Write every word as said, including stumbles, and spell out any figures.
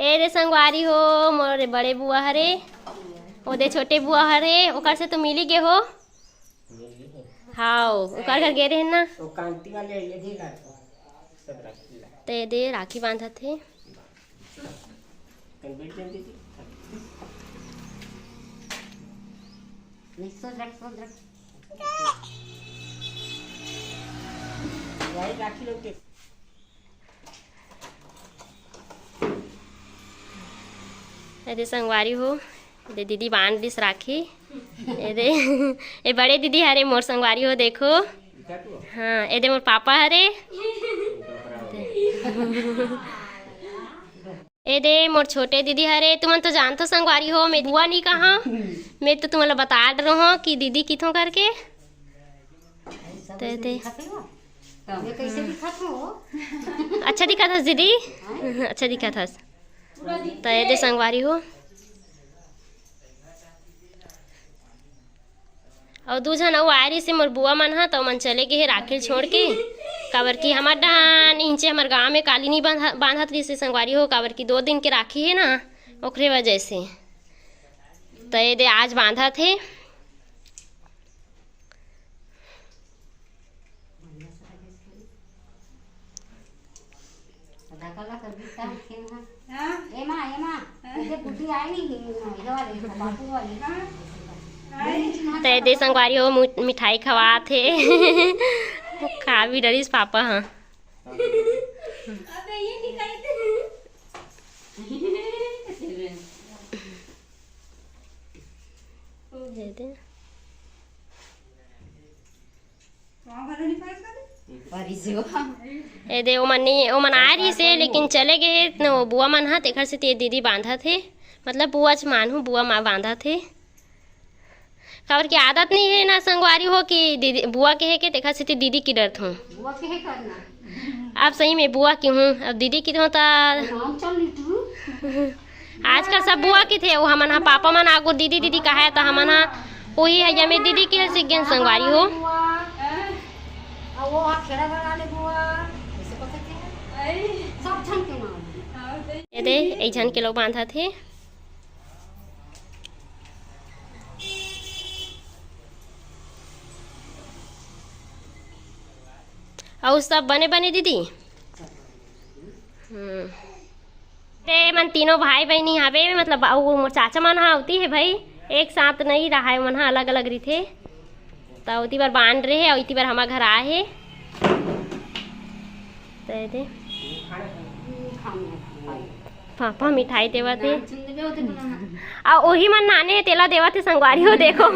ए दे संगवारी हो, मोर बड़े बुआ हरे, ओ दे छोटे बुआ हरे, ओकर से तो मिली गे हो। हाव, ओकर घर गे रहे ना। वो कांति वाले ये भी लड़को सब रखी ला। ते दे राखी बांधत हे। कल बैठ जाती थी। नहीं, सोच रख, सोच रख। वही राखी लोग के। ए दे संगवारी हो, ए दे दीदी बांध दिस राखी। ए दे, ए बड़े दीदी हरे मोर संगवारी हो, देखो। हाँ, ए दे मोर पापा हरे। ए दे मोर छोटे दीदी हरे। तुमन तो जानथो संगवारी हो, मैं बुआ नहीं कहा, मैं तो तुमन ला बता रहो कि दीदी किथों करके। ते दे। ये कैसे दिखत हो? अच्छा दिखत हस दीदी। अच्छा दिखत हस। त ए दे संगवारी हो, अउ दू झन अउ आए रहिस हे मोर बुआ मन ह, त ओमन चले गे हे राखी ल छोड़ के, काबर कि हमर डहान इंचे हमर गांव में काली नी बांधा-, बांधत रहिस हे संगवारी हो, काबर कि दो दिन के राखी हे ना, ओखरे वजह से। त ए दे आज बांधत हे। हाँ? एमा, एमा, हाँ? ये गुड्डी आई नहीं, ये वाले, बापू वाले। हाँ? आई? त ए दे संगवारी हो, मु-, मिठाई खवात हे। खा भी डरिस पापा ह। अबे ये निकालते हैं। ए दे। ए दे, ओमन नी, ओमन आए रहिस हे, लेकिन चले गे हे, न, वो बुआ मन ह, तेखर सेती ए दीदी बांधत हे, मतलब बुआ च मानहूँ, बुआ मा बांधत हे। काबर के आदत नहीं हे ना संगवारी हो कि दीदी, बुआ के हे के, तेखर सेती दीदी की डरत हूँ। बुआ के हे करना। अब सही में बुआ की हूँ, अब दीदी की हूँ त नाम चल लिटू। आजकल सब बुआ की थे, वो हमन हा पापा मन आगुर दीदी दीदी कहा है, त हमन हा वही है, या मैं दीदी की है सीख गेन संगवारी हो। बुआ। अब वो हा खेड़ा घर वाले बुआ। ऐसे पता क्या है? सब झन के नाम। ए दे, एक झन के लोग बांधत हे। अउ सब बने बने दीदी? हम्म। ते मन तीनों भाई बहिनी हावे, मतलब, अउ मोर चाचा मन ह अउती हे भाई, एक साथ नहीं रहाय, मन ह अलग-अलग रहिथे। त ओती बर बांध रहे, अउ इती बर हमर घर आए हे। त ए दे। पापा मिठाई देवत हे। अउ ओही मन नाने हे, तेला देवत हे संगवारी हो, देखो।